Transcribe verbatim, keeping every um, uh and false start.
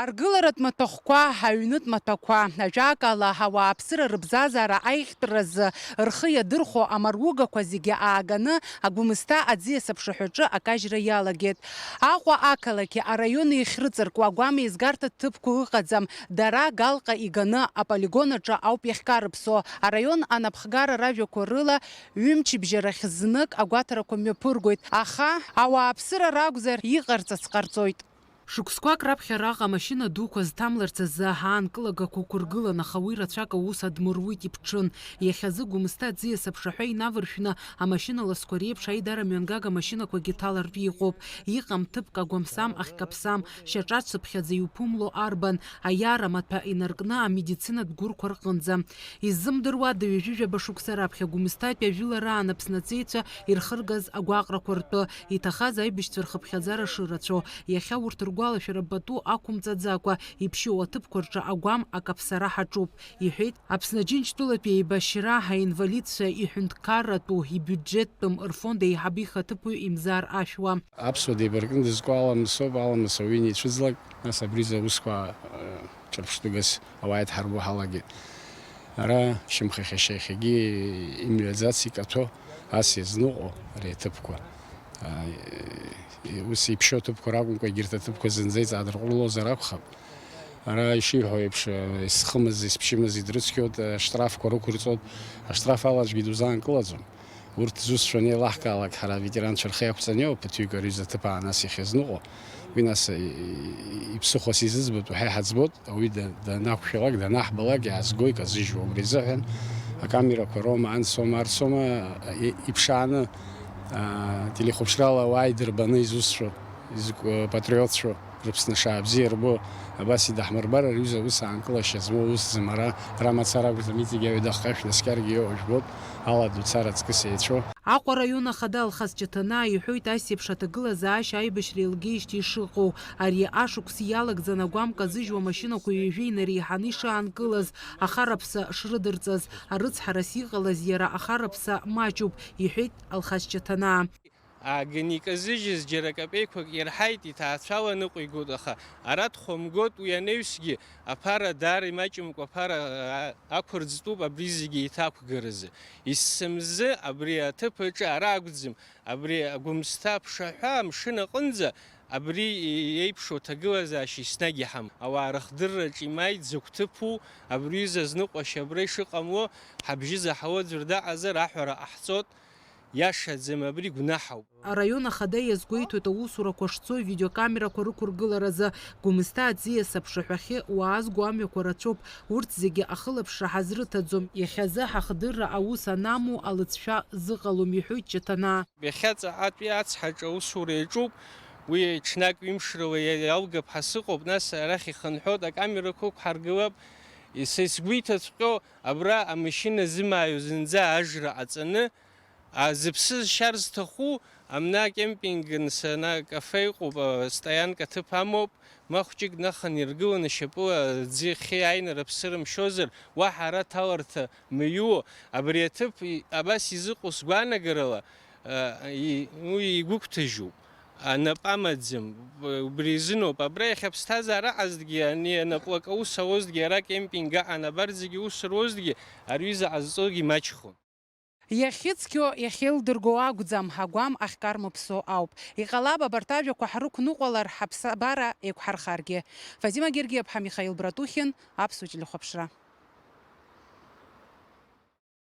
Аргыларатә маҭәахәқәа, аҩнытә маҭәақәа, ажәакала, ауааԥсыра рыбзазара аиӷьтәразы рхы иадырхәо амаругақәа зегьы ааганы Агәмысҭа аӡиас аԥшаҳәаҿы акажьра иалагеит. Аҟәа ақалақьи араиони иахьрыҵаркуа агәам еизгарҭа ҭыԥқәа ыҟаӡам, дара Галҟа иганы аполигон аҿы ауп иахькарыԥсо. Араион анапхгара ражәақәа рыла, ҩымчыбжьарахь знык агәаҭарақәа мҩаԥыргоит, аха ауааԥсыра ракәзар, иҟарҵац ҟарҵоит. Шықәсқәак раԥхьа араҟа амашьына дуқәа зҭамларц азы аанкылагақәа ықәыргылан, аха уи рацәак аус адмыруит, иԥҽын. Иахьазы Гәымсҭа аӡиас аԥшаҳәа инавыршәны, амашьына ласқәа реиԥш аидара мҩангага машьынақәагьы ҭалартә иҟоуп. Иҟам ҭыԥк агәамсам ахькаԥсам, шьаҿацыԥхьаӡа иуԥымло арбан, аиаара маҭәа инаркны амедицинатә гәырқәа рҟынӡа. Иззымдыруада, ҩажәижәаба шықәса раԥхьа Гәымсҭатәи ажәылараан Аԥсны аҵеицәа ирхыргаз агәаҟрақәа ртәы, иҭахаз аибашьцәа рхыԥхьаӡара шырацәоу, иахьа урҭ ргәалашәара пату ақәымҵаӡакәа, иԥшьоу аҭыԥқәа рҿы агәам акаԥсара ҳаҿуп, иҳәеит Аԥсны Аџьынџьтәылатәи еибашьра аинвалидцәа иҳәынҭқарратәу ибиуџьеттәым рфонд аиҳабы ихаҭыԥуаҩ Имзар Ашәуа. Аԥсуа деибаркны дызку аламысоуп, аламыс ауаҩы иницәыӡлак, нас абри изы аусқәа, э, ҿырԥштәыгас ауаа идҳарбо ҳалагеит. Ара шьамхахьы шьахьагьы имҩаӡац икаҭәо ас иазныҟәо ари аҭыԥқәа. А, э, ус иԥшьоу аҭыԥқәа ракәымкәа, егьырҭ аҭыԥқәа зынӡа иҵаадырҟәылозар акәхап. Ара ишиҳәо еиԥш, э, изхымыз, изԥшьымыз идрыцқьоит, э, ашҭрафқәа рықәырҵоит. Ашҭраф ала аӡәгьы дузаанкылаӡом. Урҭ зусҭцәа анеилаҳкаалак, ҳара аветеранцәа рхы иақәҵаны иоуп, ԥыҭҩык ари изы аҭыԥ аан ас иахьазныҟәо. Уи нас, и-, и-, иԥсыхәас изыӡбатәу ҳәа иҳаӡбоит, ауаҩы да-, данақәшәалак, данаҳбалак иаазго иказыжьуа убри азыҳәан. Акамерақәа роума, анцома, арцома, и-, иԥшааны, а, телехәаԥшрала ауаа идырбаны изусҭцәоу, изқәа-, патриотцәоу. Рыԥсны шаабзиа рбо, абас идаҳмырбар, ари аҩыза аус аанкылашьа змоу усӡам, ара, ара мацара акәӡам, иҵегь аҩадахҟьа шәнаскьаргьы иоуа жәбоит, ала дуцар аҵкыс еицәоу. Аҟәа араион ахада Алхас Ҷаҭанаа иҳәоит, ас еиԥш аҭагылазаашьа аибашьра еилгеижьҭеи ишыҟоу, ари ашықәс иалагӡан агәам казыжьуа машьынақәа ҩажәа инареиҳаны ишаанкылаз, ахараԥса шрыдырҵаз, арыцҳарас иҟалаз иара ахараԥса маҷуп, иҳәеит Алхас Ҷаҭанаа. Ааганы иказыжьыз џьара капеиқәак ирҳаит, иҭаацәала ныҟәигоит, аха ара дхәамгоит, уи анаҩсгьы аԥара даара имаҷымкәа аԥара, а, ақәырӡтәуп абри зегьы иҭақәгаразы. Есымзы абри аҭыԥ аҿы ара акәӡам, абри Гәымсҭа аԥшаҳәа амшын аҟынӡа абри еиԥшу аҭагылазаашьа еснагь иҳамоуп. Ауаа рыхдырраҿы имааит, закә ҭыԥу, абри ҩыза азныҟәашьа абра ишыҟамло, ҳабжьы заҳауа аӡәыр даҟазар аҳәара ҟаҳҵоит. Иашаӡам, абри гәнаҳауп. Араион ахада иазгәеиҭоит аусурақәа шцо авидеокамерақәа рықәыргыларазы. Гәымсҭа аӡиас аԥшаҳәахьы уаазго амҩақәа рацәоуп, урҭ зегьы ахылаԥшра ҳазрыҭаӡом, иахьазы ҳахдырра аус анамоу алыҵшәа зыҟалом, иҳәоит Ҷаҭанаа. Иахьа ҵаҟатәи ацҳаҿы аусура иаҿуп, уи ҽнак ҩымш рыла иа-, иалгап ҳәа сыҟоуп, нас арахь ихынҳәуеит, акамерақәа ықәҳаргылап. Са исгәеиҭаҵәҟьо, абра амашьына зымааио зынӡа ажра ҟаҵаны, А, зыԥсы зшьар зҭаху, амна акемпинг, нас, ана акафе ыҟоуп, а, стоянка ҭыԥ амоуп, ма хәҷык нахан иргыланы шьапыла аӡы ихы иааины рыԥсы рымшьозар, уаҳа ара ҭаларҭа мҩуо, абри аҭыԥ и-, абас изыҟоу сгәаанагарала, а, и-, уи игәыгәҭажьуп, анап амаӡам, б-, убри изыноуп, абра иахьа аԥсҭазаара аҟазҭгьы, ани анаплак аус ауазҭгьы, ара кемпинг аҟан абарҭ зегьы аус руазҭгьы, ари аҩыза ҟазҵогьы маҷхон. Иахьыцқьоу иахьеилдыргоу акәӡам, агәам ахькармыԥсо ауп. Иҟалап, абарҭ ажәақәа ҳрықәныҟәалар, ҳаԥсабара еиқәҳархаргьы. Фатима Гергиаԥҳа, Михаил Братухин, Аԥсуа телехәаԥшра.